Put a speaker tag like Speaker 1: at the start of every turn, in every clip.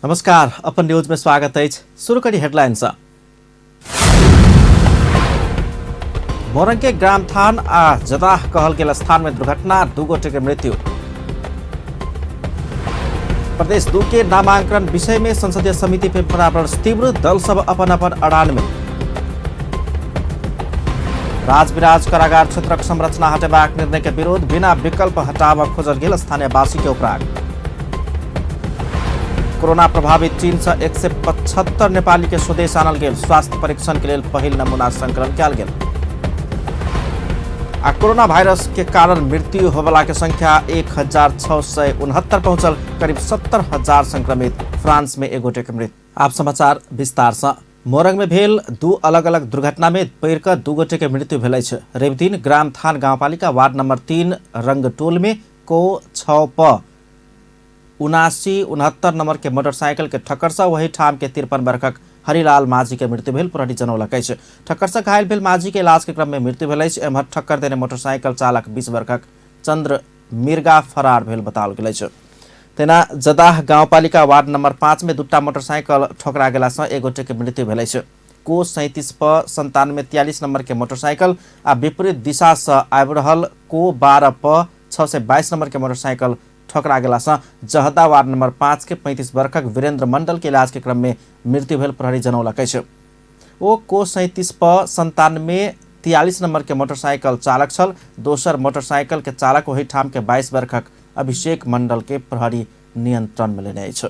Speaker 1: नमस्कार, अपन न्यूज में स्वागत अछि। शुरू करी हेडलाइन सँ। मोरंग के ग्राम थान आ जदाह कहल गेल स्थान में दुर्घटना, 2 गोटे के मृत्यु। प्रदेश 2 के नामांकन विषय में संसदीय समिति पे परामर्श तीव्र, दल सब अपन अपन अड़ान में। राजविराज कारागार क्षेत्रक संरचना हटेबाक निर्णय के विरोध, बिना विकल्प हटाबऽ खोजल गेल स्थानीयवासी के उपराग। कोरोना प्रभावित चीन से 175 नेपाली के स्वदेश आनल गेल, स्वास्थ्य परीक्षण के लेल पहिल नमूना संकलन कयल गेल। आ कोरोना वायरस के कारण मृत्यु होबला के संख्या 1669 पहुंचल, करीब 70,000 संक्रमित, फ्रांस में एक गोटे के मृत्यु। आप समाचार विस्तार से। मोरंग में भेल 2 अलग अलग दुर्घटना में पड़ि कऽ 2 गोटे के मृत्यु भेल अछि। रविदिन ग्राम थान गाउँपालिका वार्ड नंबर 3 रंगटोल में को 6 प 79 नंबर के मोटरसाइकिल के ठक्कर से वही ठाम के 53 वर्षक हरिलाल माझी के मृत्यु भेल प्रहरी जनौलक अछि। ठक्कर से घायल भेल माझी के इलाज के क्रम में मृत्यु भेल अछि। एम्हर ठक्कर देने मोटरसाइकिल चालक 20 वर्षक चंद्र मिर्गा फरार भेल बताओल गेल अछि। तेना जदाह गाउँपालिका वार्ड नंबर 5 में 2 मोटरसाइकिल ठोकरा गेला से एक गोटे के मृत्यु भेल अछि। को 37 प 97 43 नंबर के मोटरसाइकिल आ विपरीत दिशा से आबि रहल को 12 प 622 नंबर के मोटरसाइकिल ठोकरा गेला से जहदा वार्ड नंबर 5 के 35 वर्षक वीरेंद्र मंडल के इलाज के क्रम में मृत्यु भेल प्रहरी जनौलक अछि। ओ को 37 प 97 43 नंबर के मोटरसाइकिल चालक छल। दोसर मोटरसाइकिल के चालक ओहि ठाम के 22 वर्षक अभिषेक मंडल के प्रहरी नियंत्रण में लेने अछि।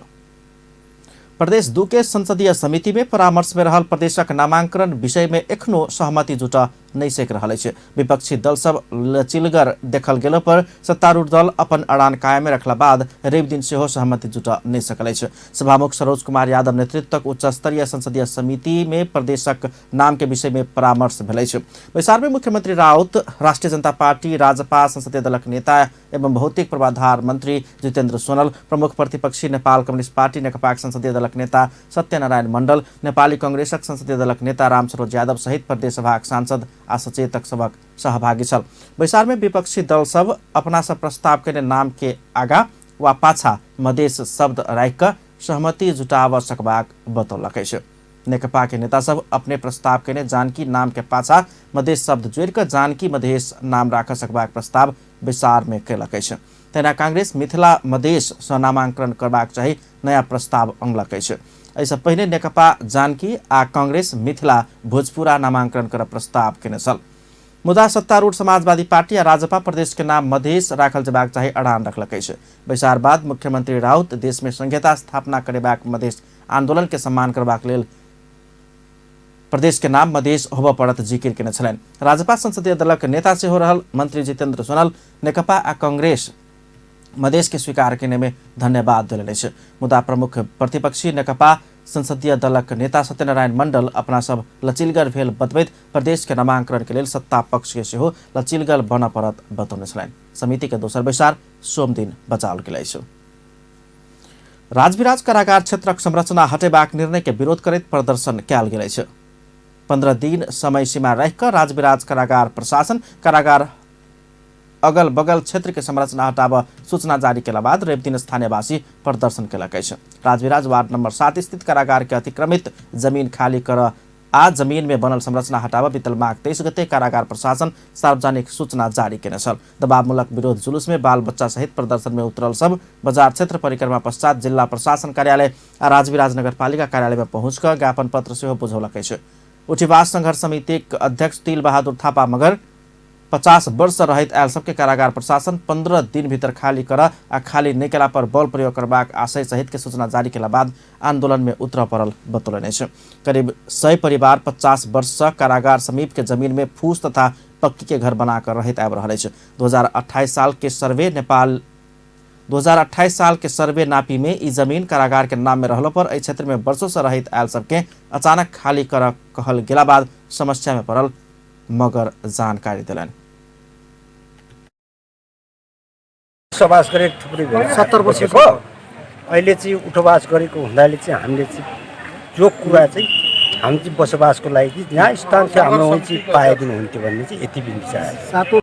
Speaker 1: प्रदेश 2 के संसदीय समिति में परामर्श में रहल प्रदेशक नामांकन विषय में एखनो सहमति जुटा नहीं सक रहल अछि। विपक्षी दल सब लचिलगर देखल गेलो पर सत्तारूढ़ दल अपन अड़ान कायम रखला बाद रवि दिन सेहो सहमति जुटा नहीं सकल अछि। सभामुख सरोज कुमार यादव नेतृत्वक उच्च स्तरीय संसदीय समिति में प्रदेशक नाम के विषय में परामर्श भेल अछि। बैसार में मुख्यमंत्री राउत, राष्ट्रीय जनता पार्टी राजपा संसदीय दलक नेता एवं भौतिक पूर्वाधार मंत्री जितेन्द्र सोनल, प्रमुख प्रतिपक्षी नेपाल कम्युनिस्ट पार्टी नेकपाक संसदीय दलक नेता सत्यनारायण मंडल, नेपाली कांग्रेसक संसदीय दलक नेता रामसरोज यादव सहित प्रदेश सभाक सांसद आ सचेतक सभक सहभागी छल। बैसार में विपक्षी दल सब अपना सब प्रस्ताव केने नाम के आगा वा पाछा मधेश शब्द राखि कऽ सहमति जुटाबऽ सकबाक बतौलक अछि। नेकपा के नेता सब अपने प्रस्ताव केने जानकी नाम के पाछा मधेश शब्द जोड़ि कऽ जानकी मधेश नाम राखऽ सकबाक प्रस्ताव बैसार में कयलक अछि। तहिना कांग्रेस मिथिला मधेश सँ नामांकन करबाक चाही नया प्रस्ताव अनलक अछि। एहिसँ पहिने नेकपा जानकी आ कांग्रेस मिथिला भोजपुरा नामांकन करब प्रस्ताव केने छल। मुदा सत्तारूढ़ समाजवादी पार्टी आ राजपा प्रदेश के नाम मधेश राखल जेबाक चाही अड़ान रखलक अछि। बैसार बाद मुख्यमंत्री राउत देश में संघीयता स्थापना करेबाक मधेश आंदोलन के सम्मान करबाक लेल प्रदेश के नाम मधेश होबऽ पड़त जिकिर केने छलनि। राजपा संसदीय दलक नेता सेहो रहल मंत्री जितेंद्र सोनल नेकपा आ कांग्रेस मधेश के स्वीकार केने में धन्यवाद देलनि अछि। मुदा प्रमुख प्रतिपक्षी नेकपा संसदीय दलक नेता सत्यनारायण मंडल अपना सब लचिलगर भेल बतबैत प्रदेश के नामांकन के लेल सत्ता पक्ष के सेहो लचिलगर बनऽ पड़त बतौने छलनि। समिति के दोसर बैसार सोमदिन बजाओल गेल अछि। राजविराज कारागार क्षेत्रक संरचना हटेबाक निर्णय के विरोध करैत प्रदर्शन कयल गेल अछि। 15 दिन समय सीमा राखि कऽ राजविराज कारागार प्रशासन कारागार अगल बगल क्षेत्र के संरचना हटाबऽ सूचना जारी केला बाद रवि दिन स्थानीयवासी प्रदर्शन केलक अछि। राजविराज वार्ड नंबर 7 स्थित कारागार के अतिक्रमित जमीन खाली करऽ आ जमीन में बनल संरचना हटाबऽ बीतल माघ 23 गते कारागार प्रशासन सार्वजनिक सूचना जारी केने छल। दबावमूलक विरोध जुलूस में बाल बच्चा सहित प्रदर्शन में उतरल सब बाजार क्षेत्र परिक्रमा पश्चात जिल्ला प्रशासन कार्यालय आ राजविराज नगरपालिका कार्यालय में पहुँच कऽ ज्ञापन पत्र सेहो बुझौलक अछि। उठिवास संघर्ष समितिक अध्यक्ष तिल बहादुर थापा मगर 50 वर्ष रहैत आयल सबके कारागार प्रशासन 15 दिन भीतर खाली कर आ खाली नहि केला पर बल प्रयोग करबाक आशय सहित के सूचना जारी केला बाद आंदोलन में उतरऽ पड़ल बतौलनि अछि। करीब 100 परिवार 50 वर्ष सँ कारागार समीप के जमीन में फूस तथा पक्की के घर बना कर रहैत आबि रहल अछि। 2028 साल के सर्वे नेपाल 2028 साल के सर्वे नापी में ई जमीन कारागार के नाम में रहलो पर एहि क्षेत्र में वर्षों से रहैत आयल सबके अचानक खाली कर कहल गेला बाद समस्या में पड़ल मगर जानकारी देलनि।
Speaker 2: बसोबास गरेको थुप्रै भयो,
Speaker 3: 70 वर्ष
Speaker 2: बसेको। अहिले चाहिँ उठोबास गरेको हुनाले चाहिँ हामीले चाहिँ जो कुरा चाहिँ हामी चाहिँ बसोबासको लागि जहाँ स्थान थियो हाम्रो वहीँ चाहिँ पाइदिनु हुन्थ्यो भन्ने चाहिँ यति बिन्ती चाहेको।
Speaker 3: सातौँ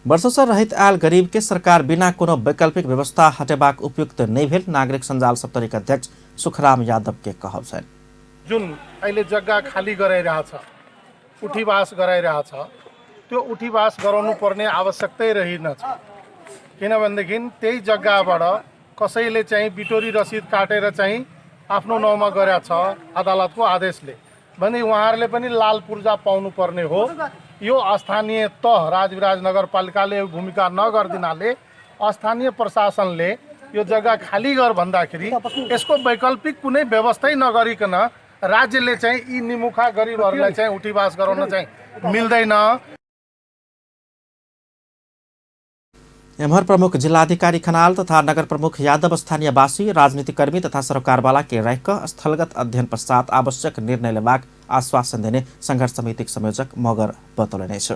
Speaker 1: वर्षौसँ रहैत आयल गरीब के सरकार बिना कोनो वैकल्पिक व्यवस्था हटेबाक उपयुक्त नहि भेल नागरिक सञ्जाल सप्तरीक अध्यक्ष सुखराम यादव के कहब छनि।
Speaker 3: जुन अहिले जग्गा खाली गराइरहेछ, उठीवास गराइरहेछ, त्यो उठीवास गराउनु पर्ने आवश्यकतै रहेनछ। किनभनेदेखि त्यही जग्गाबाट कसैले चाहिँ बिटोरी रसिद काटेर चाहिँ आफ्नो नाउँमा गरेको छ अदालतको आदेशले भने उहाँहरूले पनि लाल पूर्जा पाउनु पर्ने हो। यो स्थानीय तह राजविराज नगरपालिकाले भूमिका नगर्दिनाले स्थानीय प्रशासनले यो जग्गा खाली गर भन्दाखेरि यसको वैकल्पिक कुनै व्यवस्थै नगरिकन राज्यले चाहिँ यी निमुखा गरिबहरूलाई चाहिँ उठीवास गराउन चाहिँ मिल्दैन।
Speaker 1: एम्हर प्रमुख जिल्लाधिकारी खनाल तथा नगर प्रमुख यादव स्थानीयवासी, राजनीतिकर्मी तथा सरोकारवाला के राखि स्थलगत अध्ययन पश्चात आवश्यक निर्णय लेबाक आश्वासन देने संघर्ष समितिक संयोजक मगर बतौलनि अछि।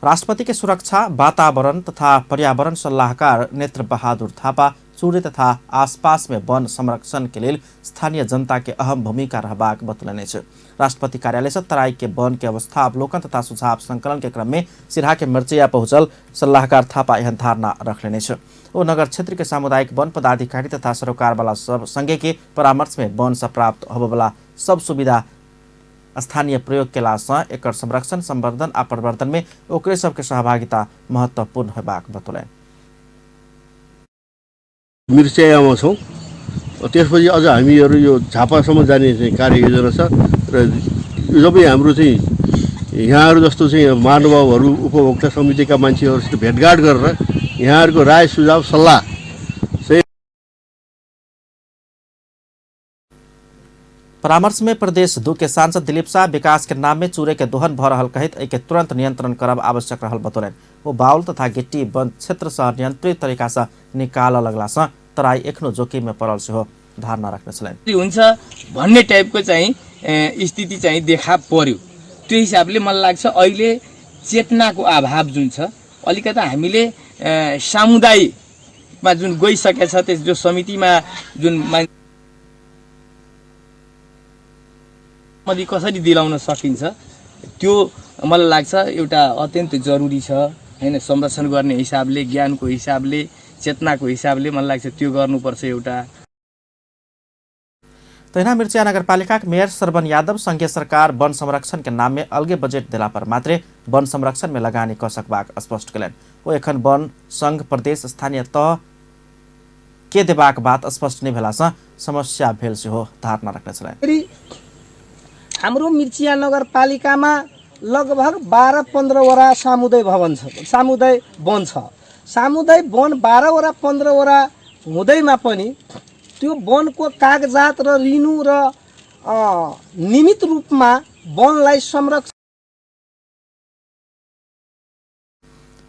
Speaker 1: राष्ट्रपति के सुरक्षा, वातावरण तथा पर्यावरण सल्लाहकार नेत्र बहादुर थापा चूरे तथा आसपास में वन संरक्षण के लेल स्थानीय जनता के अहम भूमिका रहबाक बतौलनि अछि। राष्ट्रपति कार्यालय से तराई के वन के अवस्था अवलोकन तथा सुझाव संकलन के क्रम में सिरहा के मिर्चैया पहुंचल सल्लाहकार थापा एहन धारणा रखलनि अछि। ओ नगर क्षेत्र के सामुदायिक वन पदाधिकारी तथा सरोकारवाला सब संगे के परामर्श में वन से प्राप्त होबयवला सब सुविधा स्थानीय प्रयोग केलासँ एकर संरक्षण, संवर्धन आ प्रवर्धन में ओकरे सबके सहभागिता महत्वपूर्ण होबाक बतौलनि।
Speaker 4: मिर्चैयामा छौँ, त्यसपछि अझ हामीहरू यो झापासम्म जाने चाहिँ कार्ययोजना छ र जब हाम्रो चाहिँ यहाँहरू जस्तो चाहिँ महानुभावहरू, उपभोक्ता समितिका मान्छेहरूसित भेटघाट गरेर यहाँहरूको राय सुझाव सल्लाह चाहिँ।
Speaker 1: परामर्श में प्रदेश 2 के सांसद दिलीप शाह विकास के नाम में चूरे के दोहन भ रहल कहैत एहि के तुरंत नियंत्रण करब आवश्यक रहल बतौलनि। ओ बाउल तथा गिट्टी वन क्षेत्र सँ नियंत्रित तरीका सँ निकालऽ लगला सँ तराई एखनो जोखिम में पड़ल सेहो धारणा रखने छलनि।
Speaker 5: हुन्छ भन्ने टाइपको चाहिँ स्थिति चाहिँ देखा पर्यो। त्यो हिसाबले मलाई लाग्छ अहिले चेतनाको अभाव जुन छ अलिकता हामीले समुदायमा जुन गइसकेछ त्यस जो समितिमा जुन कसरी दिलाउन सकिन्छ त्यो मलाई लाग्छ एउटा अत्यन्त जरुरी छ हैन। संरक्षण गर्ने हिसाबले, ज्ञानको हिसाबले, चेतनाको हिसाबले मलाई लाग्छ त्यो गर्नुपर्छ एउटा।
Speaker 1: तहिना मिर्चिया नगरपालिकाक मेयर श्रवण यादव संघीय सरकार वन संरक्षण के नाम में अलगे बजेट देला पर मात्रे वन संरक्षण में लगानी क सकबाक स्पष्ट कयलनि। ओ एखन वन संघ प्रदेश स्थानीय तह के देबाक बात स्पष्ट नहि भेलासँ समस्या भेल सेहो धारणा रखने छलनि।
Speaker 6: हाम्रो मिर्चिया नगरपालिकामा लगभग 12-15 वटा सामुदायिक भवन छ, सामुदायिक वन छ। सामुदायिक वन 12 वटा 15 वटा हुँदैमा पनि त्यो वनको कागजात र रिनु र नियमित रूपमा वनलाई संरक्षण।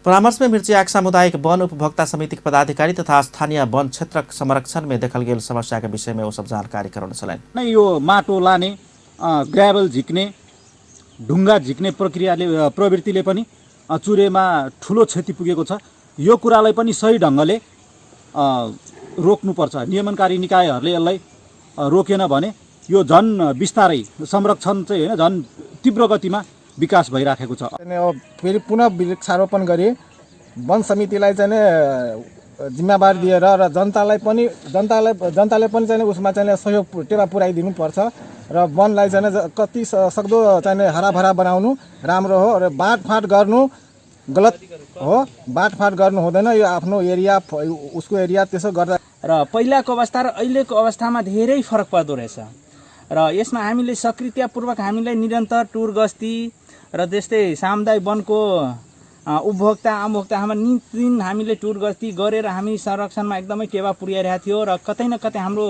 Speaker 1: परामर्श में मिर्चियाक सामुदायिक वन उपभोक्ता समितिक पदाधिकारी तथा स्थानीय वन क्षेत्रक संरक्षण में देखल गेल समस्या के विषय में ओ सब जानकारी करौने छलनि।
Speaker 7: यो माटो लाने, ग्राभल झिक्ने, ढुङ्गा झिक्ने प्रक्रियाले प्रवृत्तिले पनि चुरेमा ठुलो क्षति पुगेको छ। यो कुरालाई पनि सही ढङ्गले रोक्नुपर्छ। नियमनकारी निकायहरूले यसलाई रोकेन भने यो झन् बिस्तारै संरक्षण चाहिँ होइन झन् तीव्र गतिमा विकास भइराखेको छ।
Speaker 8: फेरि पुनः वृक्षारोपण गरी वन समितिलाई चाहिँ जिम्मेवारी दिएर र जनतालाई पनि जनताले पनि चाहिँ उसमा चाहिँ सहयोग टेवा पुर्याइदिनुपर्छ र वनलाई चाहिँ कति सक्दो चाहिँ हराभरा बनाउनु राम्रो हो र बाँडफाँड गर्नु गलत हो। बाँडफाँड गर्नु हुँदैन, यो आफ्नो एरिया उसको एरिया त्यसो गर्दा।
Speaker 9: र पहिलाको अवस्था र अहिलेको अवस्थामा धेरै फरक पर्दो रहेछ र यसमा हामीले सक्रियतापूर्वक हामीलाई निरन्तर टुर गस्ती र त्यस्तै सामुदायिक वनको उपभोक्ता आमभोक्ता हाम्रो नित्यदिन हामीले टुर गस्ती गरेर हामी संरक्षणमा एकदमै टेवा पुर्याइरहेको थियो र कतै न कतै हाम्रो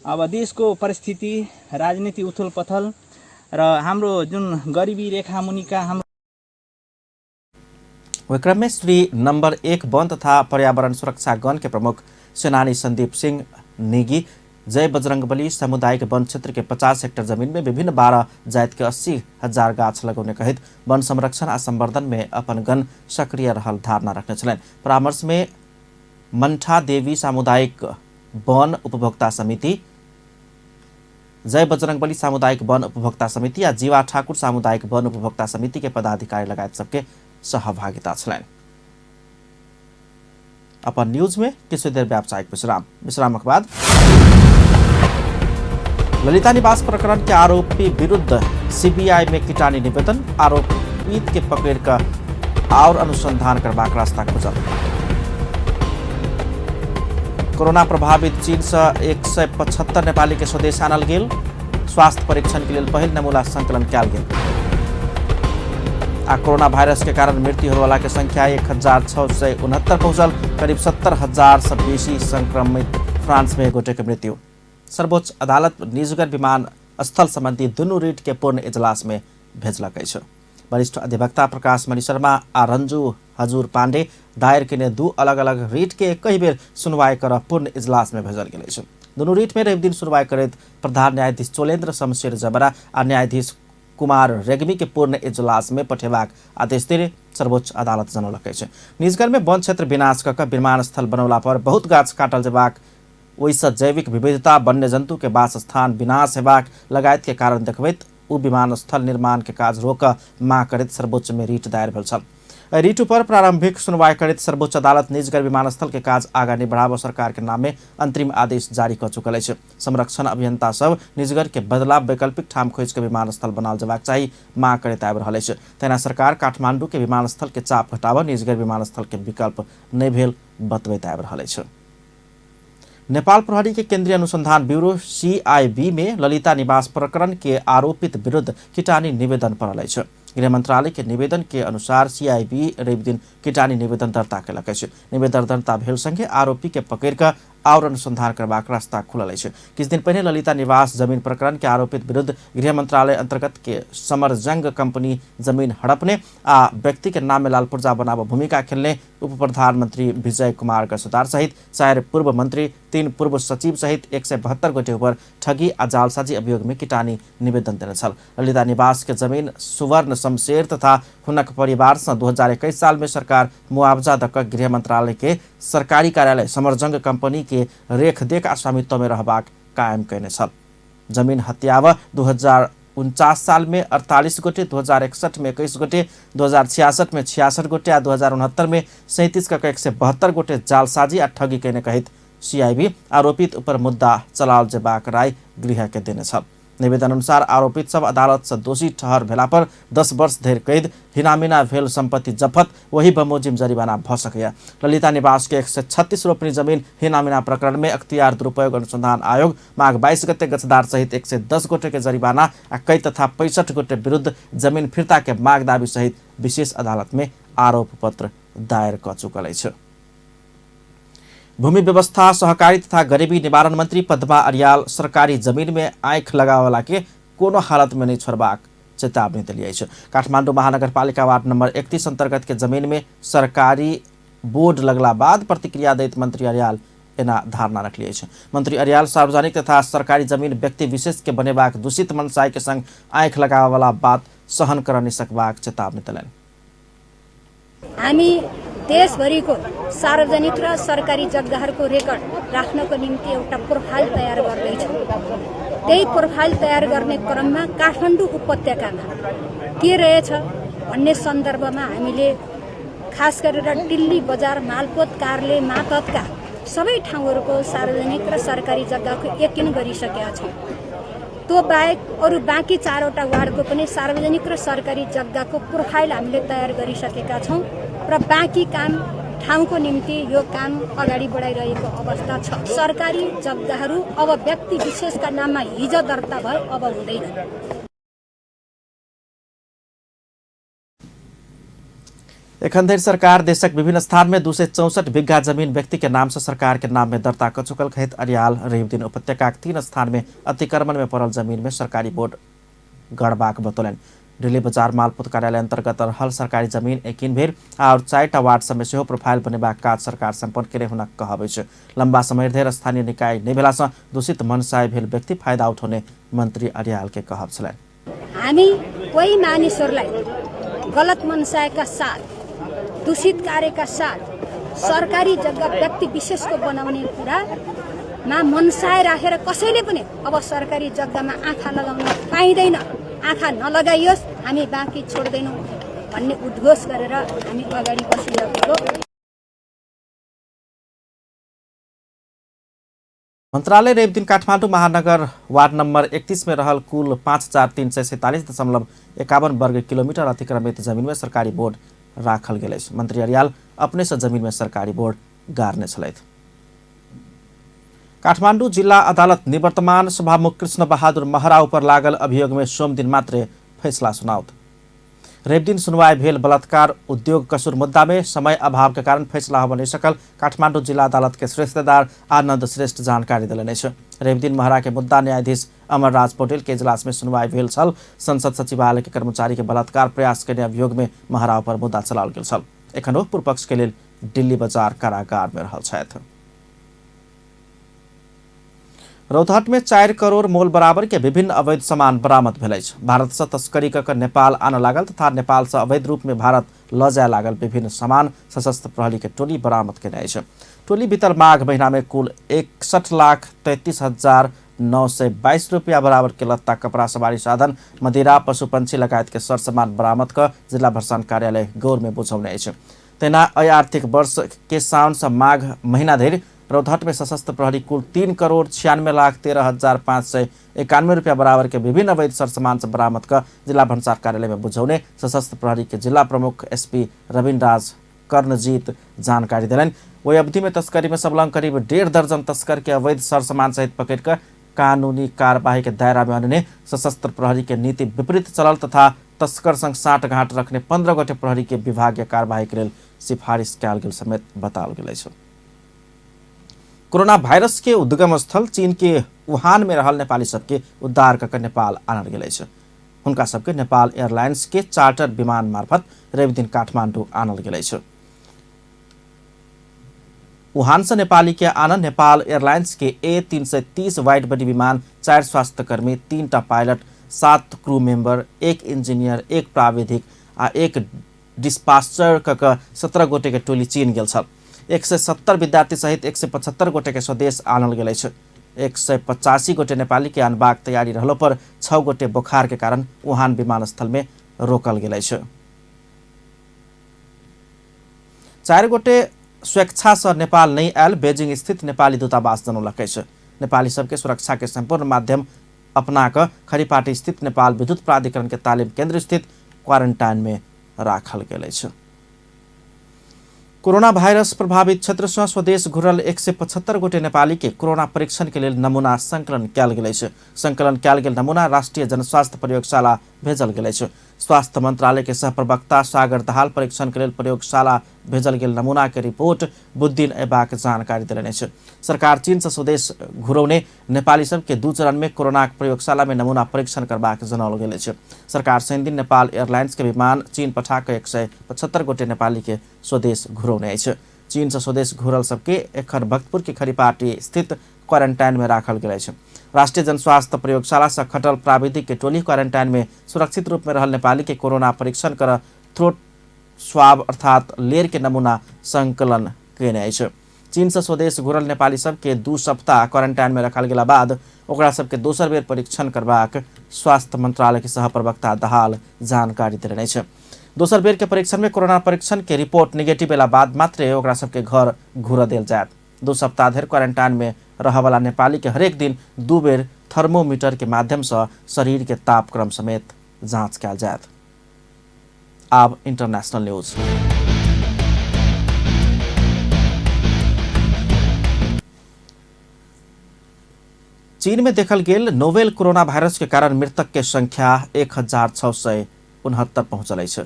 Speaker 9: अब देशको परिस्थिति, राजनीति उथल पथल र हाम्रो जुन गरिबी रेखा मुनिका हाम्रो।
Speaker 1: ओहि क्रम में श्री नंबर 1 वन तथा पर्यावरण सुरक्षा गण के प्रमुख सेनानी संदीप सिंह नेगी जय बजरंगबली सामुदायिक वन क्षेत्र के 50 हेक्टर जमीन में विभिन्न 12 जाति के 80,000 गाछ लगौने कहित वन संरक्षण आ संवर्धन में अपन गण सक्रिय रहल धारणा रखने छलनि। परामर्श में मंठा देवी सामुदायिक वन उपभोक्ता समिति, जय बजरंगबली सामुदायिक वन उपभोक्ता समिति आ जीवा ठाकुर सामुदायिक वन उपभोक्ता समिति के पदाधिकारी लगायत सबके सहभागिता छलनि। अपन न्यूज में किछु देर व्यावसायिक विश्राम, विश्रामक बाद ललिता निवास प्रकरण के आरोपी विरुद्ध सीबीआई में किटानी निवेदन, आरोपित के पकड़ कर और अनुसंधान करबाक रास्ता खुजल। कोरोना प्रभावित चीन से 175 नेपाली के स्वदेश आनल गेल, स्वास्थ्य परीक्षण के लेल पहिल नमूना संकलन कयल गेल। आ कोरोना वायरस के कारण मृत्यु होयवाला के संख्या 1669 पहुंचल, करीब 70,000 से बेसी संक्रमित फ्रांस में एक गोटे के मृत्यु। सर्वोच्च अदालत निजगढ़ विमान स्थल संबंधी दुनू रिट के पूर्ण इजलास में भेजलक अछि। वरिष्ठ अधिवक्ता प्रकाश मणि शर्मा आ रंजू हजूर पांडे दायर केने दू अलग अलग रिट के कई बेर सुनवाई कर पूर्ण इजलास में भेजल गेल अछि। दुनू रिट में रवि दिन सुनवाई करैत प्रधान न्यायाधीश चोलेन्द्र शमशेर जबरा आ न्यायाधीश कुमार रेग्मी के पूर्ण इजलास में पठेबाक आदेश देने सर्वोच्च अदालत जनौलक अछि। निजगढ़ में वन क्षेत्र विनाश कऽ कऽ विमानस्थल बनौला पर बहुत गाछ काटल जेबाक, ओहिसँ जैविक विविधता, वन्य जन्तु के वासस्थान विनाश हेबाक लगायत के कारण देखबैत ओ विमानस्थल निर्माण के काज रोक मांग करैत सर्वोच्च में रिट दायर भेल छल। एहि रिट पर प्रारंभिक सुनवाई करैत सर्वोच्च अदालत निजगढ़ विमानस्थल के काज आगा नहि बढ़ाबऽ सरकार के नाम में अंतरिम आदेश जारी कऽ चुकल अछि। संरक्षण अभियंता सब निजगढ़ के बदला वैकल्पिक ठाम खोजि के विमानस्थल बनाओल जेबाक चाही मांग करैत आबि रहल अछि। तहिना सरकार काठमांडू के विमानस्थल के चाप घटाबऽ निजगढ़ विमानस्थल के विकल्प नहि भेल बतबैत आबि रहल अछि। नेपाल प्रहरी के केंद्रीय अनुसंधान ब्यूरो सीआईबी में ललिता निवास प्रकरण के आरोपित विरुद्ध किटानी निवेदन पड़ल अछि। गृह मंत्रालय के निवेदन के अनुसार सीआईबी रवि दिन किटानी निवेदन दर्ता केलक अछि। निवेदन दर्ता भेल संगे आरोपी के पकड़ कऽ और अनुसंधान करबाक रास्ता खुलल अछि। किछु दिन पहिने ललिता निवास जमीन प्रकरण के आरोपित विरुद्ध गृह मंत्रालय अंतर्गत के समरजंग कंपनी जमीन हड़पने आ व्यक्ति के नाम में लाल पुर्जा बनाबऽ भूमिका खेलने उप प्रधानमंत्री विजय कुमार गसुदार सहित 4 पूर्व मंत्री, 3 पूर्व सचिव सहित 172 गोटे ऊपर ठगी आ जालसाजी अभियोग में किटानी निवेदन देने छल। ललिता निवास के जमीन सुवर्ण शमशेर तथा हुनक परिवार से 2021 साल में सरकार मुआवजा दऽ कऽ गृह मंत्रालय के सरकारी कार्यालय समरजंग कंपनी के रेख देख आ स्वामित्व में रहबाक कायम कयने छल। जमीन हत्याव 2049 साल में 48 गोटे, 2061 में 21 गोटे, 2066 में 66 गोटे आ 2069 में 37 कऽ 172 गोटे जालसाजी आ ठगी कयने कहैत सीआईबी आरोपित ऊपर मुद्दा चलाओल जेबाक राय गृह के देने छल। निवेदन अनुसार आरोपित सब अदालत से दोषी ठहर भेला पर 10 वर्ष धरि कैद, हिनामिना भेल संपत्ति जफत, वही बमोजिम जरिमाना भऽ सकैए। ललिता निवास के 136 रोपनी जमीन हिनामिना प्रकरण में अख्तियार दुरुपयोग अनुसंधान आयोग माघ 22 गते गछदार सहित 110 गोटे के जरिमाना आ कैद तथा 65 गोटे विरुद्ध जमीन फिर्ता के माग दावी सहित विशेष अदालत में आरोप पत्र दायर कऽ चुकल अछि। भूमि व्यवस्था, सहकारी तथा गरीबी निवारण मंत्री पद्मा अर्याल सरकारी जमीन में आँखि लगावला के कोनो हालत में नहीं छोड़बाक चेतावनी देली अछि। काठमांडू महानगरपालिका वार्ड नंबर 31 अंतर्गत के जमीन में सरकारी बोर्ड लगला बाद प्रतिक्रिया दैत मंत्री अर्याल एना धारणा रखली अछि। मंत्री अर्याल सार्वजनिक तथा सरकारी जमीन व्यक्ति विशेष के बनेबाक दूषित मनसाय के संग आँखि लगावला बात सहन कर नहि सकबाक चेतावनी देलनि।
Speaker 10: हामी देशभरिको सार्वजनिक र सरकारी जग्गाहरूको रेकर्ड राख्नको निम्ति एउटा प्रोफाइल तयार गर्दैछौँ। त्यही प्रोफाइल तयार गर्ने क्रममा काठमाडौँ उपत्यकामा के रहेछ भन्ने सन्दर्भमा हामीले खास गरेर दिल्ली बजार, मालपोत कार्यालय मातहतका सबै ठाउँहरूको सार्वजनिक र सरकारी जग्गाको यकिन गरिसकेका छौँ। त्यो बाहेक अरू बाँकी 4वटा वार्डको पनि सार्वजनिक र सरकारी जग्गाको प्रोफाइल हामीले तयार गरिसकेका छौँ र बाँकी काम ठाउँको निम्ति यो काम अगाडि बढाइरहेको अवस्था छ। सरकारी जग्गाहरू अब व्यक्ति विशेषका नाममा हिजो दर्ता भए अब हुँदैन।
Speaker 1: एखन धरि सरकार देशक विभिन्न स्थान में 264 बीघा जमीन व्यक्ति के नाम से सरकार के नाम में दर्ता क चुकल कहैत अर्याल रवि दिन उपत्यकाक 3 स्थान में अतिक्रमण में पड़ल जमीन में सरकारी बोर्ड गड़बाक बतौलनि। दिल्ली बजार मालपोत कार्यालय अंतर्गत रहल सरकारी जमीन एकिन भेल और 4टा वार्ड सब में सेहो प्रोफाइल बनेबाक काज सरकार सम्पन्न केने हुनक कहब अछि। लंबा समय धरि स्थानीय निकाय नहि भेला सँ दूषित मनसाय भेल व्यक्ति फायदा उठौने मंत्री अर्याल के कहब छलनि।
Speaker 10: हामी कोही मानिसहरूलाई गलत मनसायका साथ, दूषित कार्यका साथ सरकारी जग्गा व्यक्ति विशेषको बनाउने कुरामा मनसाय राखेर कसैले पनि अब सरकारी जग्गामा आँखा लगाउन पाइँदैन, आँखा नलगाइयोस्, हामी बाँकी छोड्दैनौँ। भन्ने उद्घोष गरेर हामी अगाडि बसिरहेको।
Speaker 1: मंत्रालय रवि दिन काठमाडौँ महानगर वार्ड नम्बर 31 में रहल कुल 5347.51 वर्ग किलोमीटर अतिक्रमित जमीन में सरकारी बोर्ड राखल गेल अछि। मंत्री अर्याल अपने से जमीन में सरकारी बोर्ड गाड़ने छलथि। काठमाडौँ जिल्ला अदालत निवर्तमान सभामुख कृष्ण बहादुर महरा ऊपर लागल अभियोग में सोमदिन मात्रे फैसला सुनाओत। रविदिन सुनवाई भेल बलात्कार उद्योग कसुर मुद्दा में समय अभाव के कारण फैसला होबय नहि सकल काठमाडौँ जिला अदालत के श्रेष्ठदार आनंद श्रेष्ठ जानकारी देलनि अछि। रविदिन महरा के मुद्दा न्यायाधीश अमरराज पौडेल के इजलास में सुनवाई भेल छल। संसद सचिवालय के कर्मचारी के बलात्कार प्रयास केने अभियोग में महरा पर मुद्दा चलाओल गेल छल। एखन ओ पूर्वपक्ष के लेल दिल्ली बजार कारागार में रहल छथि। रौतहट में 4 करोड़ मोल बराबर के विभिन्न अवैध सामान बरामद भेल अछि। भारत से तस्करी कऽ नेपाल आनऽ लागल तथा नेपाल से अवैध रूप में भारत लऽ जाय लागल विभिन्न सामान सशस्त्र प्रहरी के टोली बरामद केने अछि। टोली बीतल माघ महीना में कुल 61,33,922 रुपया बराबर के लत्ता, कपड़ा, सवारी साधन, मदिरा, पशु पंछी लगायत के सर सामान बरामद कऽ जिला भरसान कार्यालय गौर में बुझौने अछि। तहिना एहि आर्थिक वर्ष के साउन से माघ महीना धरि रौतहट में सशस्त्र प्रहरी कुल 3,96,13,591 रुपया बराबर के विभिन्न अवैध सर सामान से बरामद कर जिला भन्सार कार्यालय में बुझौने सशस्त्र प्रहरी के जिला प्रमुख एसपी रविन्द्रराज कर्णजीत जानकारी देलनि। ओहि अवधि में तस्करी में संलग्न करीब 1.5 दर्जन तस्कर के अवैध सर सामान सहित पकड़ कर कानूनी कार्यवाही के दायरा में अनने सशस्त्र प्रहरी के नीति विपरीत चलल तथा तस्कर संग साठगांठ रखने 15 गोटे प्रहरी के विभागीय कार्यवाही के लेल सिफारिश कयल गेल समेत बताओल गेल अछि। कोरोना वायरस के उद्गम स्थल चीन के वुहान में रहल नेपाली सबके उद्धार कऽ नेपाल आनल गेल अछि। हुनका सबके नेपाल एयरलाइंस के चार्टर विमान मार्फत रविदिन काठमाडौँ आनल गेल अछि। वुहान से नेपाली के आनल नेपाल एयरलाइंस के A330 wide body विमान 4 स्वास्थ्यकर्मी, 3 पायलट, 7 क्रू मेंबर, 1 इंजीनियर, 1 प्राविधिक आ 1 डिस्पाचर कऽ 17 गोटे के टोली चीन गेल छल। 170 विद्यार्थी सहित 175 गोटे के स्वदेश आनल गेल अछि। 185 गोटे नेपाली के अनबाक तैयारी रहलो पर 6 गोटे बोखार के कारण वुहान विमानस्थल में रोकल गेल अछि। 4 गोटे स्वेच्छा से नेपाल नहीं आयल बेजिंग स्थित नेपाली दूतावास जनौलक अछि। नेपाली सबके सुरक्षा के संपूर्ण माध्यम अपना कऽ खरीपाटी स्थित नेपाल विद्युत प्राधिकरण के तालिम केंद्र स्थित क्वारंटाइन में राखल गेल अछि। कोरोना वायरस प्रभावित क्षेत्र से स्वदेश घुरल 175 गोटे नेपाली के कोरोना परीक्षण के लेल नमूना संकलन कयल गेल अछि। संकलन कयल गेल नमूना राष्ट्रीय जनस्वास्थ्य प्रयोगशाला भेजल गेल अछि। स्वास्थ्य मंत्रालय के सह प्रवक्ता सागर दाहाल परीक्षण के लेल प्रयोगशाला भेजल गेल नमूना के रिपोर्ट बुधदिन अयबाक जानकारी देलनि अछि। सरकार चीन से स्वदेश घुरौने नेपाली सबके 2 चरण में कोरोना प्रयोगशाला में नमूना परीक्षण करबाक जनाओल गेल अछि। सरकार शनिदिन नेपाल एयरलाइंस के विमान चीन पठा कऽ 175 गोटे नेपाली के स्वदेश घुरौने अछि। चीन से स्वदेश घुरल सबके एखन भक्तपुर के खरीपाटी स्थित क्वारंटाइन में राखल गेल अछि। राष्ट्रीय जनस्वास्थ्य प्रयोगशाला से खटल प्राविधिक के टोली क्वारंटाइन में सुरक्षित रूप में रहल नेपाली के कोरोना परीक्षण कर थ्रोट स्वाब अर्थात लेर के नमूना संकलन केने अछि। चीन से स्वदेश घुरल नेपाली सबके 2 सप्ताह क्वारंटाइन में रखल गेला बाद ओकरा सबके दोसर बेर परीक्षण करबाक स्वास्थ्य मंत्रालय के सह प्रवक्ता दाहाल जानकारी देलनि अछि। दोसर बेर के परीक्षण में कोरोना परीक्षण के रिपोर्ट निगेटिव एला बाद मात्रे ओकरा सबके घर घुर देल जायत। 2 सप्ताह धरि क्वारंटाइन में रहवाला नेपाली के हरेक दिन 2 बेर थर्मोमीटर के माध्यम से शरीर के तापक्रम समेत जांच कयल जायत। आब इंटरनेशनल न्यूज। चीन में देखल गेल नोवेल कोरोना वायरस के कारण मृतक के संख्या 1669 पहुंचल अछि।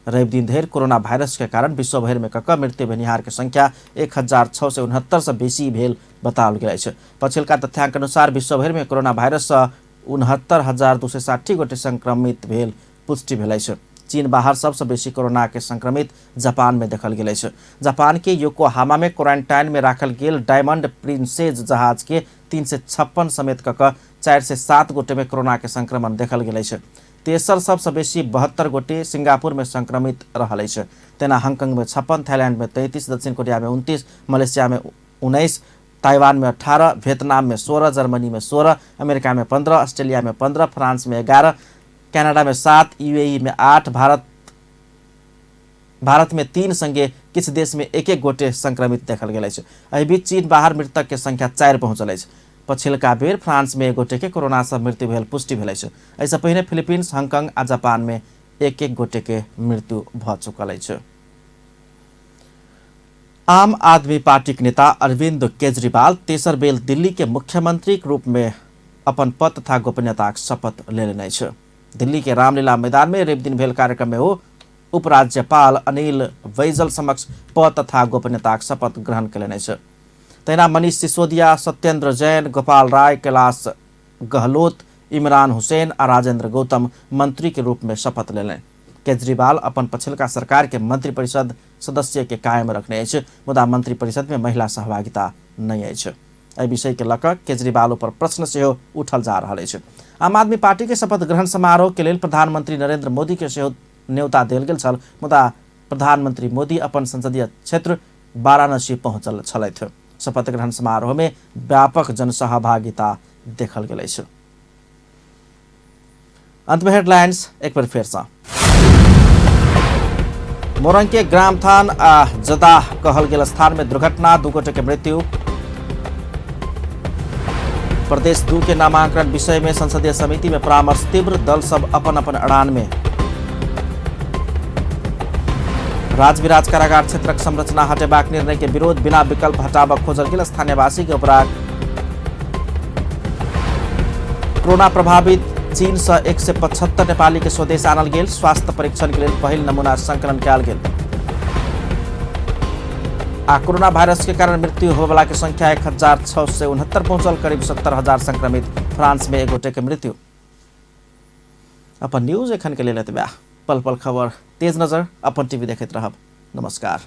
Speaker 1: रविदिन धरि कोरोना वायरस के कारण विश्वभरि में कक मृत्यु भेनिहार के संख्या 1669 से बेसी भेल बताओल गेल अछि। पछिलका तथ्यांक अनुसार विश्वभरि में कोरोना वायरस से 69,260 गोटे संक्रमित भेल पुष्टि भेल अछि। चीन बाहर सबसे बेसी कोरोना के संक्रमित जापान में देखल गेल अछि। जापान के योकोहामा में क्वारंटाइन में राखल गेल डायमंड प्रिंसेज जहाज के 356 समेत कक 407 गोटे में कोरोना के संक्रमण देखल गेल अछि। तेसर सबसे बेसी 72 गोटे सिंगापुर में संक्रमित रहल अछि। तेना हांगकांग में 56, थाईलैंड में 33, दक्षिण कोरिया में 29, मलेशिया में 19, ताइवान में 18, वियतनाम में 16, जर्मनी में 16, अमेरिका में 15, ऑस्ट्रेलिया में 15, फ्रांस में 11, कनाडा में 7, यूएई में 8, भारत भारत में 3 संगे किछु देश में एक एक गोटे संक्रमित देखल गेल अछि। एहि बीच चीन बाहर मृतक के संख्या 4 पहुंचल अछि। पछिलका बेर फ्रांस में एक गोटे के कोरोना से मृत्यु भेल पुष्टि भेल अछि। एहिसँ पहिने फिलीपींस, हांगकांग आ जापान में एक एक गोटे के मृत्यु भऽ चुकल अछि। आम आदमी पार्टी के नेता अरविंद केजरीवाल तेसर बेर दिल्ली के मुख्यमंत्री के रूप में अपन पद तथा गोपनीयताक शपथ लेलनि अछि। दिल्ली के रामलीला मैदान में रवि दिन भेल कार्यक्रम में ओ उपराज्यपाल अनिल बैजल समक्ष पद तथा गोपनीयताक शपथ ग्रहण कयलनि अछि। तहिना मनीष सिसोदिया, सत्येंद्र जैन, गोपाल राय, कैलाश गहलोत, इमरान हुसैन आ राजेंद्र गौतम मंत्री के रूप में शपथ लेलनि। केजरीवाल अपन पछिलका सरकार के मंत्रिपरिषद सदस्य के कायम रखने अछि, मुदा मंत्रिपरिषद में महिला सहभागिता नहि अछि। एहि विषय के लऽ कऽ केजरीवाल ऊपर प्रश्न सेहो उठल जा रहल अछि। आम आदमी पार्टी के शपथ ग्रहण समारोह के लेल प्रधानमंत्री नरेंद्र मोदी के सेहो न्योता देल गेल छल, मुदा प्रधानमंत्री मोदी अपन संसदीय क्षेत्र वाराणसी पहुंचल छलथि। शपथ ग्रहण समारोह में व्यापक जनसहभागिता देखल गेल अछि। अंत में हेडलाइंस एक बेर फेर सँ। मोरंग के ग्रामथान आ जदाह कहल गेल स्थान में दुर्घटना, 2 गोटे के मृत्यु। प्रदेश 2 के नामांकन विषय में संसदीय समिति में परामर्श तीव्र, दल सब अपन अपन अड़ान में। राजविराज कारागार क्षेत्रक संरचना हटेबाक निर्णय के विरोध, बिना विकल्प हटाबक खोजल गेल स्थानीयवासी के उपराग। कोरोना प्रभावित चीन से 175 नेपाली के स्वदेश आनल गेल, स्वास्थ्य परीक्षण के लेल पहिल नमूना संकलन कयल गेल। आ कोरोना वायरस के कारण मृत्यु होबला के संख्या 1669 पहुंचल, करीब 70,000 संक्रमित। फ्रांस में एक गोटे के मृत्यु। अपन न्यूज एखन के लेल एतबे। पल पल खबर, तेज नजर, अपन टीवी देखैत रहब। नमस्कार।